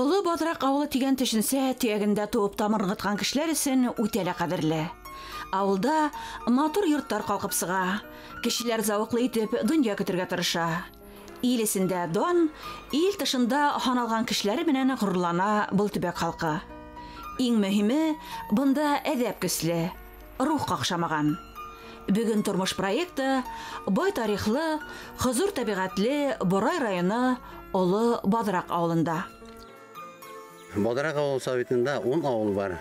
Оло Баҙраҡ ауылы тигән төшөнсә төйәгендә тыуып тамыр ырғытҡан кешеләр өсөн үтә лә ҡәҙерле. Ауылда матур йорттар ҡалҡып сыға. Кешеләр зауыҡлы итеп донъя көтөргә тырыша. Ил эсендә дан, ил тышында һаналған кешеләре менән ғорурлана был төбәк халҡы. Иң мөһиме, бында әҙәп көслө, рух ҡаҡшамаған. Бөгөн тормош проекты бай тарихлы, хозур тәбиғәтле Борай районы Оло Баҙраҡ ауылында. Баҙраҡ ауыл советында 10 ауыл бар.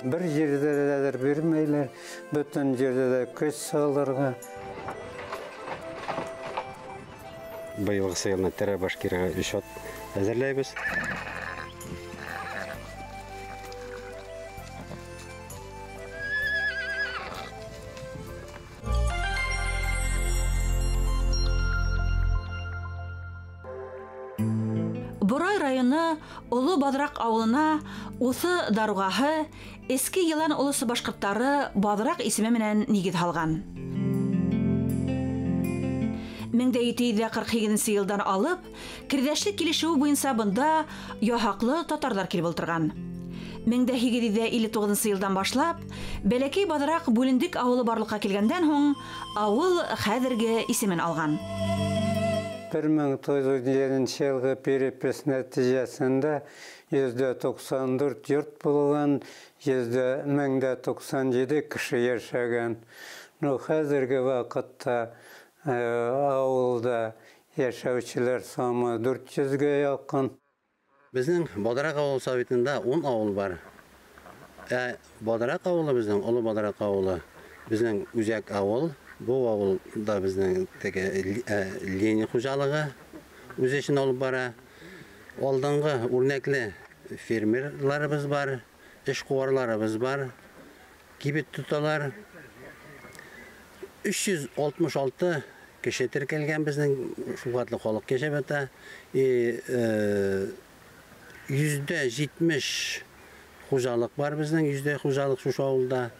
Бер ерҙә лә бирмәйләр, бөтөн ерҙә лә көс салырға. Быйылғы йылына Терә Башкирға 3 ат әҙерләйбеҙ. Борай районы Оло Баҙраҡ ауылына Уҫы даруғаһы Эске Йылан олосы башҡорттары Баҙраҡ исеме менән нигеҙ һалған. 1748 йылдан алып, керҙәшлек килешеүе буйынса бында яһаҡлы татарҙар килеп ултырған. 1859 йылдан башлап, Бәләкәй Баҙраҡ Бүлендек ауылы барлыҡҡа килгәндән һуң ауыл хәҙерге исемен алған. 1907 йылғы перепись нәтижәсендә 194 йорт булған, 1097 кеше йәшәгән. Ну, хәҙерге ваҡытта ауылда йәшәүселәр саны 400-гә яҡын. Беҙҙең Баҙраҡ ауыл советында 10 ауыл бар. Баҙраҡ ауылы беҙҙең, Оло Баҙраҡ ауылы, беҙҙең үҙәк ауыл. Был ауылда беҙҙең теге Ленин хужалығы үҙ эшен алып бара. Алдынғы үрнәкле фермерларыбыҙ бар, эшҡыуарларыбыҙ бар, кибет тоталар. 366 кеше теркәлгән беҙҙең, шул хәтле халыҡ йәшәп ята. 70% хужалыҡ бар беҙҙең, 100% хужалыҡ шушы ауылда.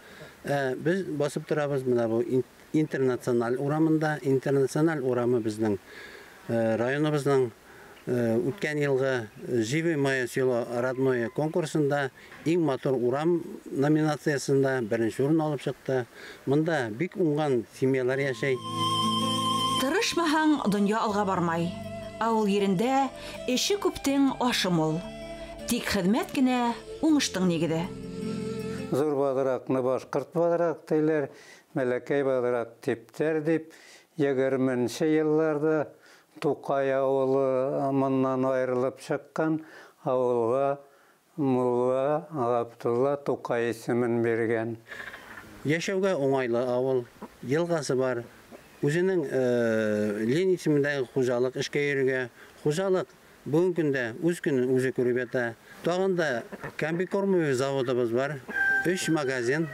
Беҙ басып торабыҙ бына был Интернациональ урамында. Интернациональ урамы беҙҙең районыбыҙҙың үткән йылғы Живи мое село родное конкурсында иң матур урам номинациясында беренсе урын алып сыҡты. Мында бик уңған семьялар йәшәй. Тырышмаһаң, донъя алға бармай. Ауыл ерендә эше күптең ашы мул. Тик хеҙмәт кенә уңыштың нигеҙе. Ҙур Баҙраҡны башҡорт Баҙраҡ тиләр, Бәләкәй Баҙраҡ типтәр дип, 20-нсе йылларҙа Туҡай ауылы мыннан айырылып сыҡҡан, ауылға мулла Ғабдулла Туҡай исемен биргән. Йәшәүгә уңайлы ауыл, йылғасы бар. Үҙенең Ленин исемендәге хужалыҡ эшкә йөрөгә. Хужалыҡ бөгөн көндә үҙ көнөн үҙе күреп ята. Тағын да комбикормовый заводыбыҙ бар, 3 магазин.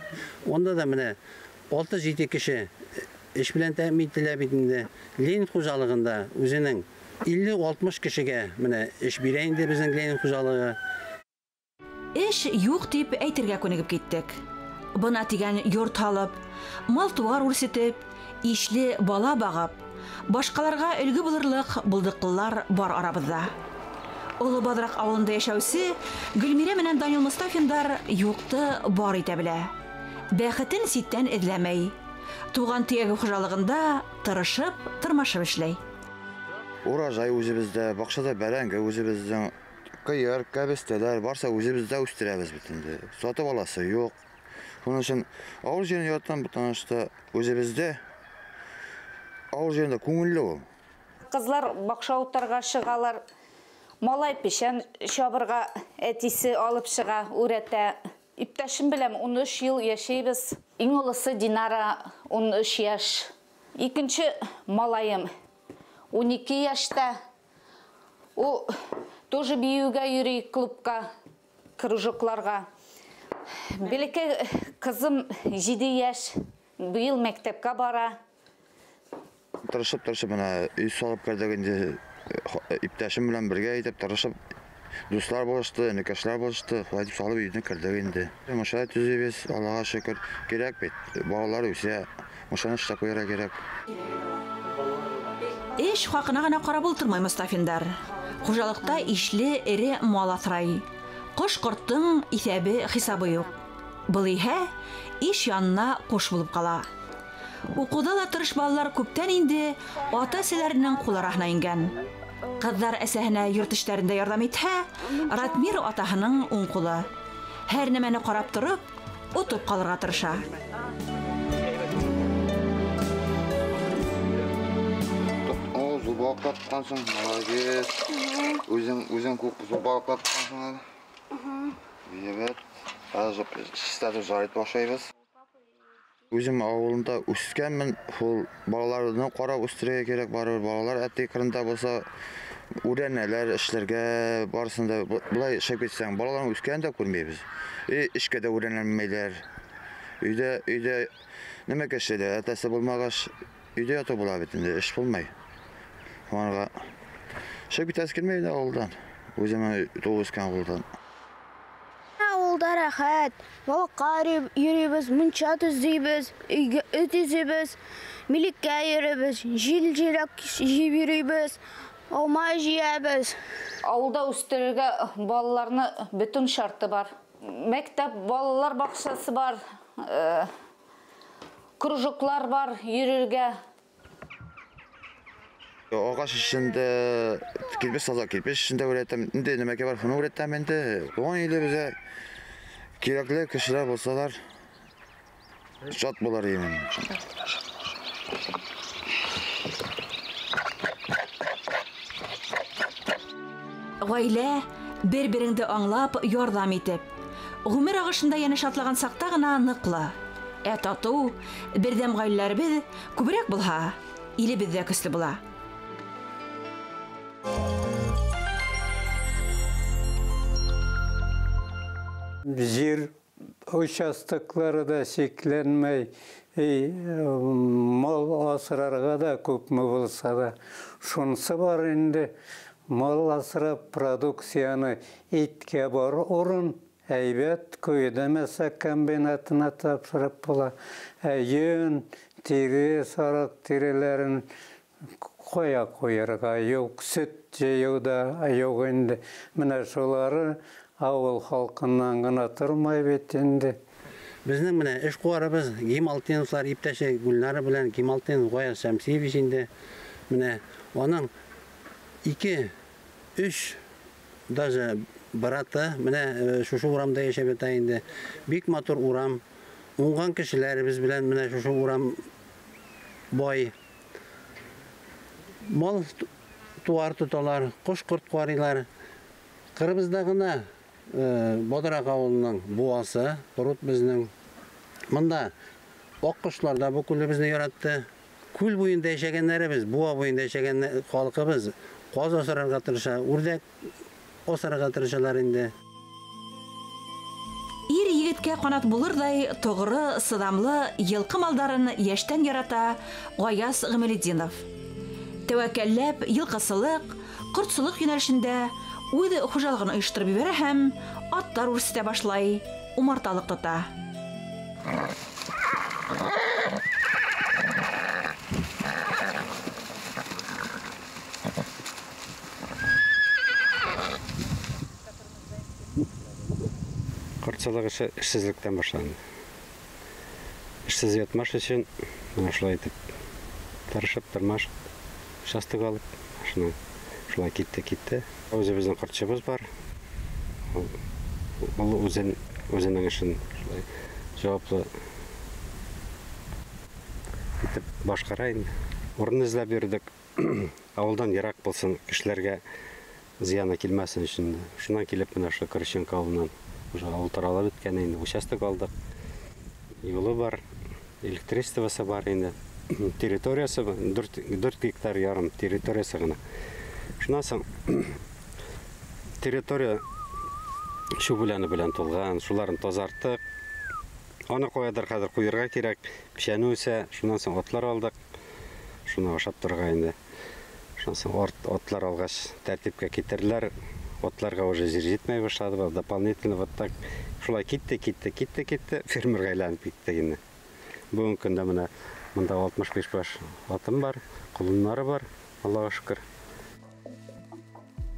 Унда да менә 6-7 кеше эш белән тәэмин ителә бит инде. Ленин хужалығында үҙенең 50-60 кешегә менә эш бирә инде беҙҙең Ленин хужалығы. Эш юҡ тип әйтергә күнегеп киттек. Бына тигән йорт һалып, мал-тыуар үрсетеп, ишле бала бағып, башҡаларға өлгө булырлыҡ булдыҡлылар бар арабыҙҙа. Оло Баҙраҡ ауылында йәшәүсе Гөлмирә менән Данил Мостафиндар юҡты бар итә белә. Бәхетен ситтән эҙләмәй. Туған төйәге хужалығында тырышып, тырмашып эшләй. Урожай үҙебеҙҙә, баҡсала бәрәңге үҙебеҙҙең, ҡыяр, кәбеҫтәләр барса үҙебеҙҙә үҫтерәбеҙ бит инде. Сатып аласы юҡ. Шуның өсөн ауыл ерен яратам, потому что үҙебеҙҙә ауыл ерендә күңелле ул. Ҡыҙлар баҡса утарға сығалар, малай пешән сабырға әтисе алып сыға, үрәтә. Иптәшем белән 13 йыл йәшәйбеҙ. Иң олоһо Динара 13 йәш. Икенсе малайым 12 йәштә. Ул тоже бейеүгә йөрөй, клубҡа, кружокларға. Бәләкәй ҡыҙым 7 йәш, быйыл мәктәпкә бара. Тырышып-тырышып менә өй салып керҙек инде, иптәшем белән бергә итеп тырышып дуҫлар булышты, энекәшләр булышты, шулай итеп салып өйҙө керҙек инде. Мунса төҙөйбөҙ, Аллаға шөкөр, кәрәк бит. Балалар үҫә, мунсаны эшләп ҡуйырға кәрәк. Эш хакына гына карап ултырмай Мостафиндар. Хужалыкта ишле эре мал аҫрай. Ҡош-ҡорттоң иҫәбе хисабы юҡ. Был иһә иш янына ҡош булып ҡала. Уҡыуҙа ла тырыш балалар күптән инде ата-әсәләренең ҡул араһына ингән. Ҡыҙҙар әсәһенә йорт эштәрендә ярҙам итһә, Ратмир атаһының уң ҡулы. Һәр нәмәне ҡарап тороп, отоп ҡалырға тырыша. Зубаҡлатҡансың, молодец. Үҙең күп зубаҡлатҡансың. Ебет. Хәҙер чистартып жарить башлайбыҙ. Үҙем ауылында үҫкәнмен, шул балаларҙы ҡарап үҫтерергә кәрәк, барыбер балалар әтей ҡырында булһа өйрәнәләр эшләргә, барысын да былай эшләп китсәң, балаларҙың үҫкәнен дә күрмәйбеҙ. Эшкә дә өйрәнәлмәйҙәр. Өйҙә нимә кешеләр, әтәсе булмағас, өйҙә ятыу була бит инде, эш булмай. Шуңарға эшләп китәсе килмәй инде ауылдан. Үҙем тыуып үҫкән ауылдан. Ауылда рәхәт, балыҡҡа йөрөйбөҙ, мунса төҙөйбөҙ, өй төҙөйбөҙ, милеккә йөрөйбөҙ, җил-җиләк җыйып йөрөйбөҙ, алма җыябыҙ. Ауылда үҫтерергә балаларны бөтөн шарты бар. Мәктәп, балалар баҡсасы бар, кружоклар бар йөрөргә. Ағас эшендә, кирпеч таза кирпеч эшендә өйрәтәм. Инде нимәгә бар, шуны өйрәтәм инде. Туған илебеҙгә кирәкле кешеләр булсалар, шат булыр инем. Ғаилә бер-береңде аңлап, ярҙам итеп, ғүмер ағышында йәнәш атлаған саҡта ғына ныҡлы. Ә татыу, берҙәм ғаиләләребеҙ күберәк булһа, илебеҙ ҙә көслө була. Жер участоклары да сикләнмәй, мал асрарға да күпме булса да. Шунысы бар инде, мал асрап продукцияны иткә бар урын, әйбәт көйҙәмәсә комбинатына тапшырып була. Йөн, тире, сарыҡ тиреләрен ҡая ҡуйырға юҡ, сөт йыйыу да юҡ инде. Менә шулары ауыл халҡынан ғына тормай бит инде. Беҙҙең менә эшҡыуарыбыҙ Гималтиновлар иптәше Гөлнара белән Гималтинов Ғаяз Шәмсиевич инде. Менә уның 2, 3 даже браты менә шушы урамда йәшәп ята инде. Бик матур урам. Уңған кешеләребеҙ белән менә шушы урам бай. Мал туар тоталар, ҡош-ҡорт ҡарыйлар. Ҡырыбыҙҙа ғына Баҙараҡ ауылының буасы, пруд беҙҙең. Мында аҡ ҡоштар ҙа был күлебеҙҙе яратты. Күл буйында йәшәгәндәребеҙ, буа буйында йәшәгән халҡыбыҙ ҡаҙ аҫрарға тырыша, үрҙәк аҫрарға тырышалар инде. Ир егеткә ҡанат булырҙай тоғро, сыҙамлы йылҡы малдарын йәштән ярата Ғаяз Ғималетдинов. Тәүәккәлләп йылҡысылыҡ, ҡортсолоҡ йүнәлешендә үҙ хужалығын ойоштороп ебәрә һәм аттар үрсетә башлай, умарталыҡ тота. Ҡортсолоҡ эше эшһеҙлектән башланды. Эшһеҙ ятмаш өсөн бына шулай итеп тырышып, тырмашып, участок алып, шунан шулай китте. Үҙебеҙҙең ҡортсобоҙ бар. Ул үҙенең эшен шулай яуаплы итеп башҡара инде. Урын эҙләп йөрөдөк. Ауылдан йыраҡ булсын, кешеләргә зыяны килмәһен өсөн. Шунан килеп менә ошо Крыщенко ауылынан уже ауыл таралып бөткән инде, участок алдыҡ. Юлы бар, электричествосы бар инде. Территориясы 4 гектар ярым территориясы ғына. Шунан һуң территория чүп үләне белән тулған, шуларын тазарттыҡ. Аны ҡайҙалыр хәҙер ҡуйырға кәрәк, печәне үҫә, шунан һуң атлар алдыҡ. Шуны ашап торорға инде. Шунан һуң атлар алғас тәртипкә китерҙеләр. Атларға уже ер етмәй башланы, дополнительно вот так шулай китте, фермерға әйләнеп киттек инде. Бөгөнгө көндә менә мында 65 баш атым бар, ҡолоннары бар. Аллаға шөкөр.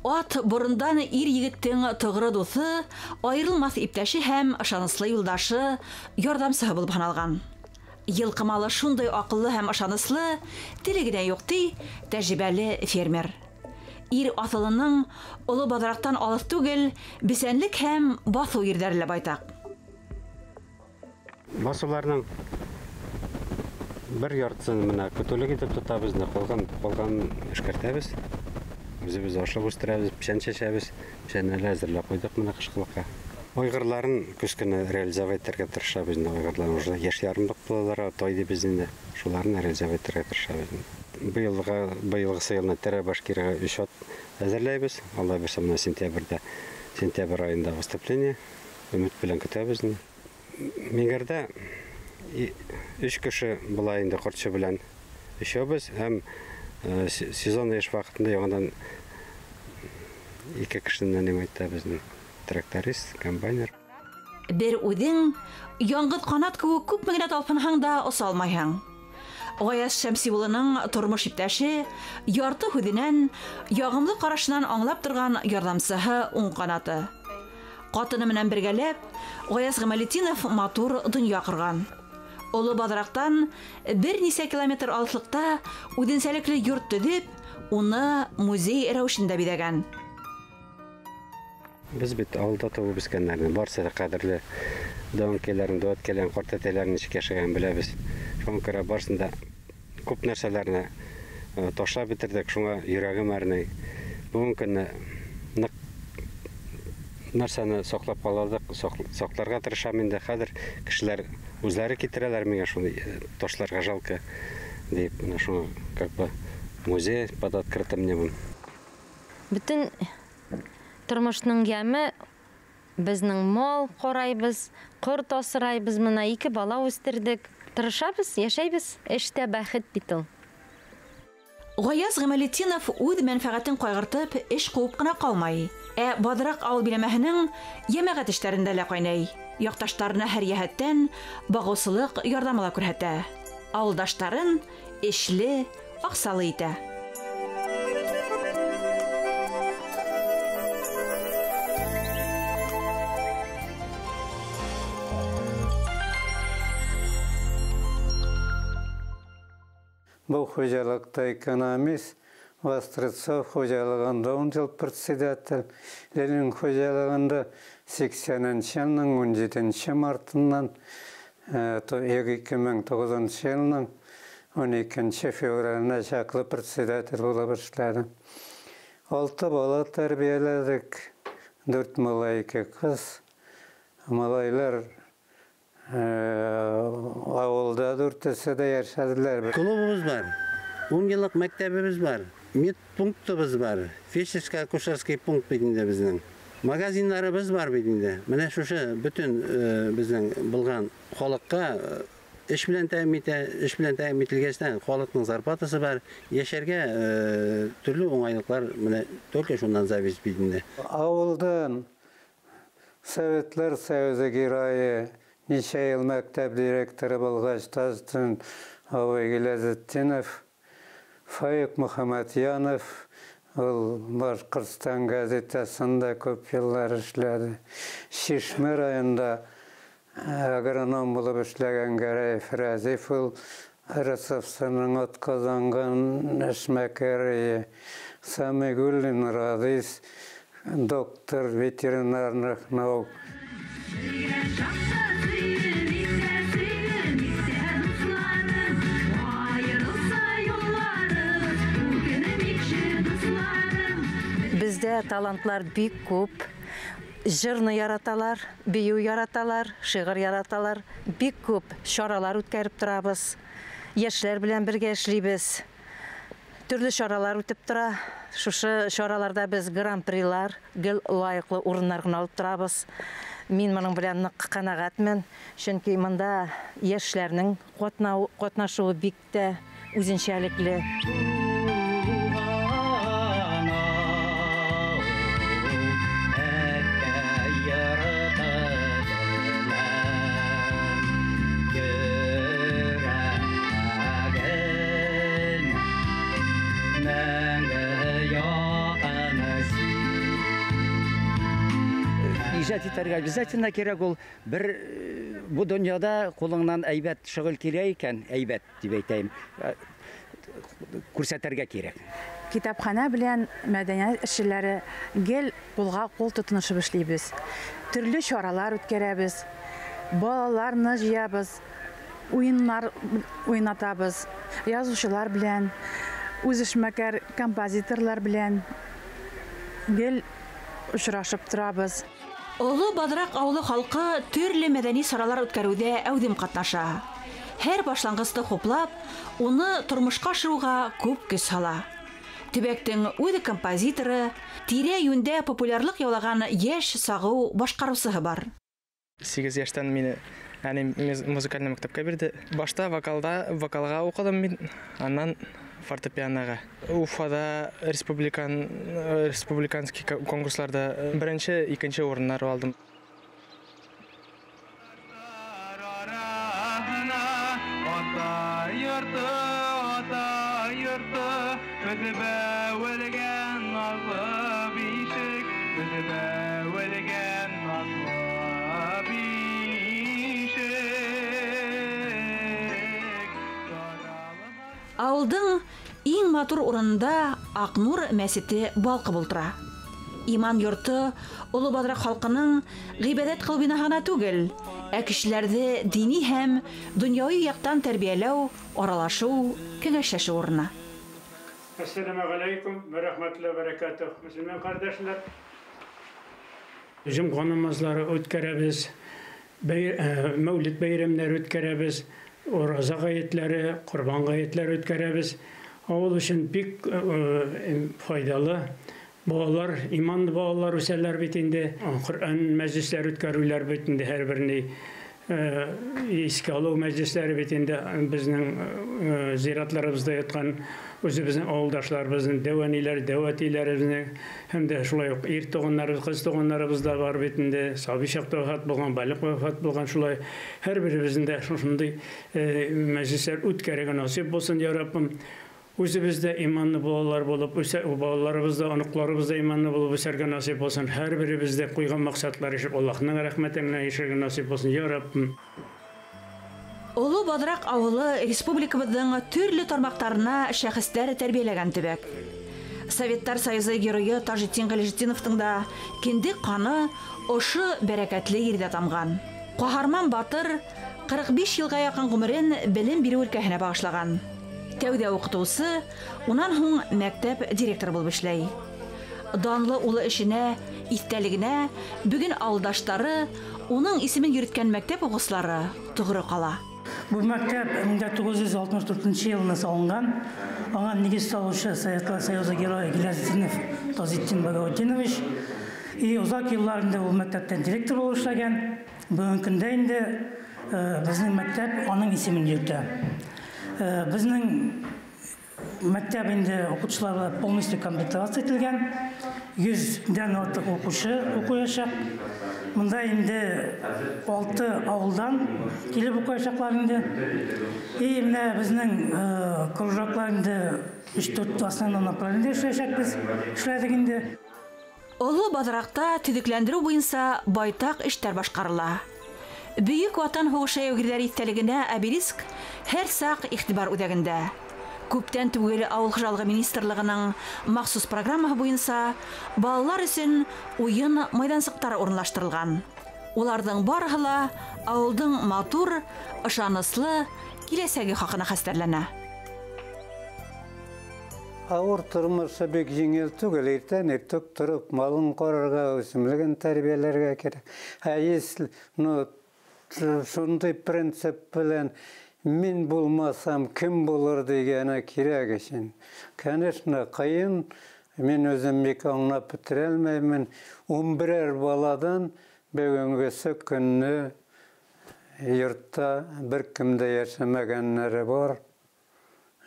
Ат борондан ир егеттең тоғро дуҫы, айырылмаҫ иптәше һәм ышаныслы юлдашы, ярҙамсыһы булып һаналған. Йылҡы малы шундай аҡыллы һәм ышаныслы, теле генә юҡ ти, тәжрибәле фермер. Ир аҫылының Оло Баҙраҡтан алыҫ түгел, бесәнлек һәм баҫыу ерҙәре лә байтаҡ. Баҫыуларының бер яртыһын менә көтөүлек итеп тотабыҙ, ҡалған эшкәртәбеҙ. Үҙебеҙ ашлыҡ үҫтерәбеҙ, песән сәсәбеҙ, песәнне лә әҙерләп ҡуйҙыҡ менә ҡышҡылыҡҡа. Айғырларын көс кенә реализовать итергә тырышабыҙ инде, айғырлар уже йәш ярымлыҡ булалар, тай тибеҙ инде, шуларын реализовать итергә тырышабыҙ инде. Быйылғысы йылына Терә Башкирға 3 ат әҙерләйбеҙ. Алла бирһә, менә сентябрь айында выступление, өмөт белән көтәбеҙ инде. Миңгәрҙә 3 кеше була инде, ҡортсо белән өсәүбеҙ һәм сезон эш ваҡытында яңынан 2 кешене нимә әйтәбеҙ, тракторист, комбайнер. Бер үҙең яңғыҙ ҡанат кеүек күпме генә талпынһаң да оса алмайһың. Ғаяз Шәмси улының тормош иптәше ярты һүҙенән, яғымлы ҡарашынан аңлап торған ярҙамсыһы уң ҡанаты. Ҡатыны менән бергәләп Ғаяз Ғималетдинов матур донъя ҡорған. Оло Баҙраҡтан бер нисә километр алыҫлыҡта үҙенсәлекле йорт төҙөп, уны музей рәүешендә биҙәгән. Беҙ бит ауылда тыуып үҫкәндәрҙең барыһы ла ҡәҙерле дәүәнкәйләрен, дәүәткәйләрен, ҡартәтәйләрен нисек йәшәгәнен беләбеҙ. Шуңа күрә барыһын да күп нәрсәләрне ташлап бөтөрҙөк, шуңа йөрәгем әрней. Бөгөнгө көндә ныҡ нәрсәне саҡлап ҡалалыҡ, саҡларға тырышам инде. Хәҙер кешеләр үҙҙәре китерәләр миңә, шуны ташларға жалко тип, менә шуны как бы музей под открытым небом. Бөтөн тормошның яме беҙҙең мал ҡарайбыҙ, ҡорт асрайбыҙ, мына 2 бала үҫтерҙек. Тырышабыҙ, йәшәйбеҙ, эштә бәхет бит ул. Ғаяз Ғималетдинов үҙ мәнфәғәтен ҡайғыртып, эш ҡыуып ҡына ҡалмай. Ә Баҙраҡ ауыл биләмәһенең йәмәғәт эштәрендә лә ҡайнай. Яҡташтарына һәр йәһәттән бағыусылыҡ ярҙамы ла күрһәтә. Ауылдаштарын эшле, аҡсалы итә. Был хужалыҡта экономист, Вострецов хужалығында 10 йыл председатель, Ленин хужалығында 80-нче йылның 17 мартынан 2009 йылның 12 февраленә саҡлы председатель булып эшләне. 6 бала тәрбиәләдек, 4 малай, 2 ҡыҙ. Малайлар ауылда дүртесе дә йәшәделәр. Клубыбыҙ бар, 10 йыллыҡ мәктәбебеҙ бар, медпунктыбыҙ бар, фельдшерско-акушерский пункт бит инде беҙҙең. Магазиндарыбыҙ бар бит инде. Менә шушы бөтөн беҙҙең булған халыҡҡа эш белән тәэмин итә, эш белән тәэмин ителгәстән халыҡның зарплатасы бар, йәшәргә төрлө уңайлыҡлар менә только шуннан зависит бит инде. Ауылдан Советлар Союзы геройы, нисә йыл мәктәп директоры булғас Таҗетдин абый Гиләзетдинов, Фаиҡ Мөхәммәтйәнов, ул Башҡортостан газетасында күп йыллар эшләне. Шишмә районында агроном булып эшләгән Гәрәев Рәзиф, ул РСФСР-ның атҡаҙанған эшмәкәре. Самигуллин Радис, доктор ветеринарных наук. Беҙҙә талантлар бик күп. Жырны яраталар, бейеү яраталар, шиғыр яраталар. Бик күп саралар үткәреп торабыҙ. Йәшләр белән бергә эшләйбеҙ. Төрлө саралар үтеп тора. Шушы сараларҙа беҙ гран-прилар, гел лайыҡлы урыннар ғына алып торабыҙ. Мин моның белән ныҡ ҡәнәғәтмен, сөнки мында йәшләрнең ҡатнашыуы бик тә үҙенсәлекле. Ижад итәргә обязательно кирәк ул. Бер бу дөньяда кулыңнан әйбәт шөгыль килә икән, әйбәт дип әйтәйем, күрсәтергә кирәк. Китапхана белән мәдәният эшчеләре гел кулга кул тотынышып эшлибез. Төрле чаралар үткәрәбез, балаларны җыябыз, уеннар уйнатабыз, язучылар белән, үзешмәкәр композиторлар белән гел очрашып торабыз. Олы Бадрак авылы халкы төрле мәдәни чаралар үткәрүдә әүдем катнаша. Һәр башлангычны хуплап, уны тормышка ашыруга күп көч сала. Төбәктең үз композиторы, тирә-юньдә популярлык яулаган яшь сагу башкаручысы бар. 8 яшьтән мине әни музыкальный мәктәпкә бирде. Башта вокалга укыдым мин, аннан фортепианоға. Уфада республиканский конкурсларда беренче, икенче урыннар алдым. Ауылдың иң матур урынында Акнур мәсете балкып ултыра. Иман йорты Олы Бадрак халкының гыйбадәт кылу бинасы гына түгел, ә кешеләрҙе дини һәм донъяви яктан тәрбиәләү, аралашу, кәңәшләшү урыны. Әссәләмү галәйкүм вә рәхмәтуллаһи вә бәрәкәтүһ. Мөселман кардәшләр, җомга намазлары үткәрәбез, мәүлид бәйрәмнәре үткәрәбез, ураза гаетләре, корбан гаетләре үткәрәбез. Авыл өчен бик файдалы. Балалар, иманлы балалар үсәләр бит инде. Коръән мәҗлесләре үткәрүләр бит инде, һәрберне искә алу мәҗлесләре бит инде. Безнең зиратларыбызда яткан үзебезнең авылдашларыбызның, дәү әниләр, дәү әтиләребезнең һәм дә шулай ук ир туганнарыбыз, кыз туганнарыбыз да бар бит инде. Сабый чакта вафат булган, балигъ вафат булган, шулай һәрберебезнең дә шушындый мәҗлесләр үткәрергә насыйп булсын, я Раббым. Үзебез дә иманлы балалар булып, балаларыбыз да, оныкларыбыз да иманлы булып үсәргә насыйп булсын. Һәрберебез дә куйган максатлар ишеп, Аллаһның рәхмәтенә ирешергә насыйп булсын, я Раббым. Олы Бадрак авылы республикабыҙҙың төрлө тармаҡтарына шәхестәр тәрбиәләгән төбәк. Советтар Союзы геройы Тажетдин Ғилажетдиновтың да кендек ҡаны ошо бәрәкәтле ерҙә тамған. Ҡаһарман батыр 45 йылға яҡын ғүмерен белем биреү өлкәһенә бағышлаған. Тәүҙә уҡытыусы, унан һуң мәктәп директоры булып эшләй. Данлы улы эшенә, иҫтәлегенә бөгөн ауылдаштары, уның исемен йөрөткән мәктәп уҡыусылары тоғро ҡала. Бу мәктәп 1964 йылында салынған. Аңа нигеҙ салыусы Советлар Союзы геройы Гилязетдинов Тазетдин Багаутдинович. И озак йыллар инде ул мәктәптән директор булып эшләгән. Бөгөнгө көндә инде безнең мәктәп аның исемен йөртә. Безнең мәктәп инде укытучылар белән полностью комплектоваться ителгән. 100-дән артык укучы укыячак. Монда инде 6 авылдан килеп укыячаклар инде. И менә безнең кружоклар инде 3-4 основной направлениедә эшләячәкбез, эшләдек инде. Олы Бадракта төҙөкләндереү буйынса байтаҡ эштәр башҡарыла. Бөйөк Ватан һуғышы яугирҙәре иҫтәлегенә обелиск һәр саҡ иғтибар үҙәгендә. Күптән түгел Ауыл хужалығы министрлығының махсус программаһы буйынса балалар өсөн уйын майҙансыҡтары урынлаштырылған. Уларҙың барыһы ла ауылдың матур, ышаныслы киләсәге хаҡына хәстәрләнә. Ауыр тормошы бик еңел түгел. Иртән иртүк тороп малын ҡарарға, үҫемлеген тәрбиәләргә кәрәк. Ә если, ну, шундай принцип белән мин булмасам кем булыр дигәне кирәк өчен. Конечно, ҡыйын, мин үҙем бик аңлап бөтөрә алмайым. 11 баладан бөгөнгөсө көнне йортта бер кем дә йәшәмәгәннәре бар.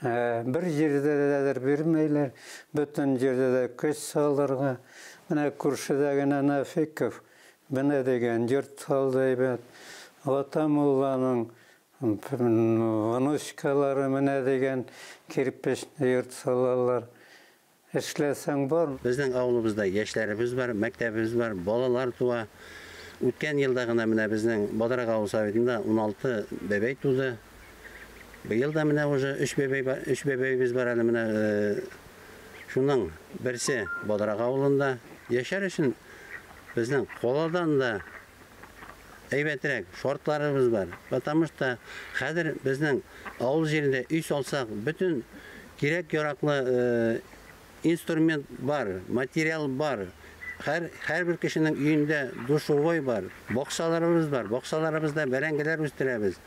Бер ерҙә ләлер бирмәйләр, бөтөн ерҙә лә көс салырға. Бына күршедә генә Нафиков бына дигән йорт һалды әйбәт. Ата мулланың внучкалары менә дигән кирпечне йорт салалар. Эшләсәң бар. Безнең авылыбызда яшьләребез бар, мәктәбебез бар, балалар туа. Үткән елда гына менә безнең Бадрак авыл советында 16 бәбәй туды. Быел да менә уже 3 бәбәй бар, 3 бәбәйбез бар әле менә. Шуның берсе Бадрак авылында. Яшәр өчен безнең каладан да әйбәтрәк шартларыбыз бар. Потому что хәзер безнең авыл җирендә өй салсак, бөтен кирәк-яраклы инструмент бар, материал бар. Һәрбер кешенең өендә душевой бар, бакчаларыбыз бар. Бакчаларыбызда бәрәңгеләр үстерәбез.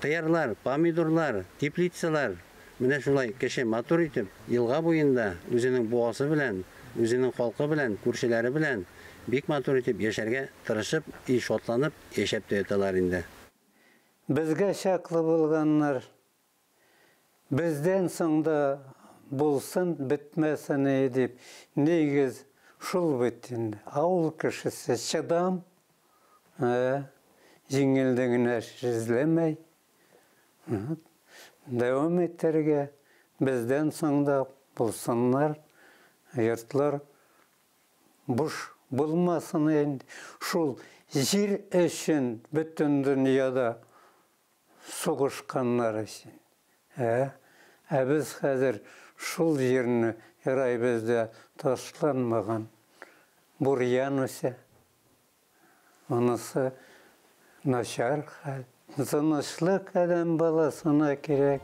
Кыярлар, помидорлар, теплицалар. Менә шулай кеше матур итеп елга буенда үзенең буасы белән, үзенең халкы белән, күршеләре белән бик матур итеп яшәргә тырышып, и шатланып яшәп тә яталар инде. Безгә чаклы булганнар бездән соң да булсын, бетмәсен дип нигез шул бит инде. Авыл кешесе чыдам, җиңелдегенә эзләмәй. Дәвам итәргә, бездән соң да булсыннар, йортлар буш булмасын инде. Шул җир өчен бөтен дөньяда сугышканнар өчен. Ә без хәзер шул җирне ярай бездә ташланмаган. Бурьян үсә. Монысы начар хәл. Тынычлык адәм баласына кирәк.